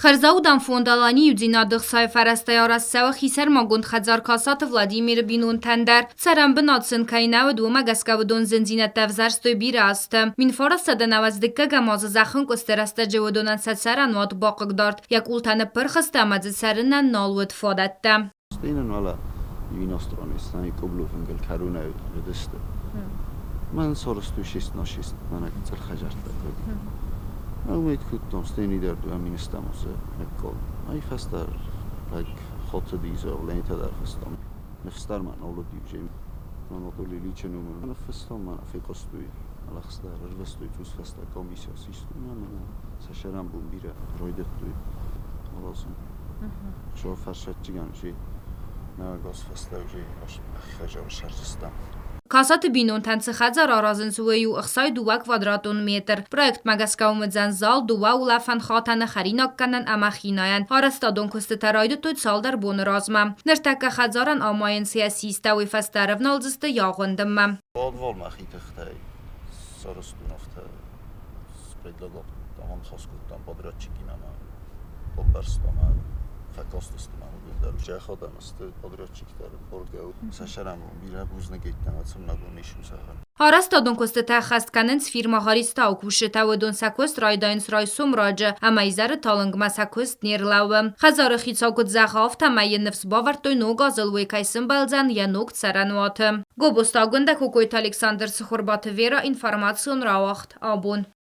Хӕрзаудӕн фонд Алани иудзинады ӕхцайы фӕрӕзтӕй арӕзт цӕуы хисӕрмагонд хӕдзар Касаты Владимиры бинонтӕн дӕр. Цӕрӕнбынат сын кӕй нӕ уыд, уымӕ гӕсгӕ уыдон зындзинӕдтӕ ӕвзӕрстой бирӕ азты. 1990 азы зӕххӕнкъуысты рӕстӕджы уыдонӕн сӕ цӕрӕнуат бахъыгдард, йӕ къултӕ ныппырх сты ӕмӕ дзы цӕрынӕн нал уыд фадӕттӕ. Стенан уӕлӕ иностранец къублуфынгыл кӕронӕй уыдысты. Мӕн сарӕзтой шесть на шесть, мӕнӕ гыццыл хӕдзӕрттӕ кодтой. Уымӕй кодтам стени дӕр дыууӕ министамосы ныккал. Ай фӕстӕ лӕг хӕцыди, заявлениетӕ дӕр фыстам. Ныфс дӕр ма нал уыди уже. Анатолий Ильичы номыл ныффыстам, мӕнӕ фехъуыстой, лӕгъстӕ ӕрвыстой цъус фӕстӕ комиссия систой ӕмӕ сӕ сӕрӕнбон бирӕ райдыдтой аразын. Шо фӕрсӕдджыгӕн уже нӕгас фӕстӕ уже хӕдзары сӕрдзыстӕм. Касаты бинонтӕн цы хӕдзар аразынц, уый у 62 квадратон метр. Проектмӕ гӕсгӕ уым уыдзӕн зал, дыууӕ улӕфӕн хатӕны, хӕринаггӕнӕн ӕмӕ хинайӕн. Арӕзтадон куыстытӕ райдыдтой цалдӕр боны размӕ. Ныртӕккӕ хӕдзарӕн амайынц йӕ систӕ, уый фӕстӕ ӕрӕвналдзысты йӕ агъуындынмӕ. Подвалмӕ хи тыхтӕй сарӕзтон афтӕ предлагал аныхас кодтам подрядчикимӕ ӕмӕ бамбӕрстам фӕкастысты мӕм уыдон дӕр. Зӕхх адӕм сты подрядчиктӕ боргӕ сӕ сӕрӕн бирӕ бузныгӕйттӕ сын мӕ бон ис зӕгъын. Арӕзтадон куыстытӕ ӕххӕст кӕнынц фирмӕ Харистау кусджытӕ. Уыдон сӕ куыст райдайынц райсом раджы ӕмӕ изӕры талынгмӕ сӕ куыст не рлӕууы. Хӕдзары хицау куыд зӕгъы, афтӕмӕй йын ныфс бавӕрдтой ног азыл уый кӕй сымбӕлдзӕн йӕ ног цӕрӕнуаты. Гобозты Агуындӕ, Кокойты Александр, Цыхуырбаты Вера, информацион рауагъд. Абон.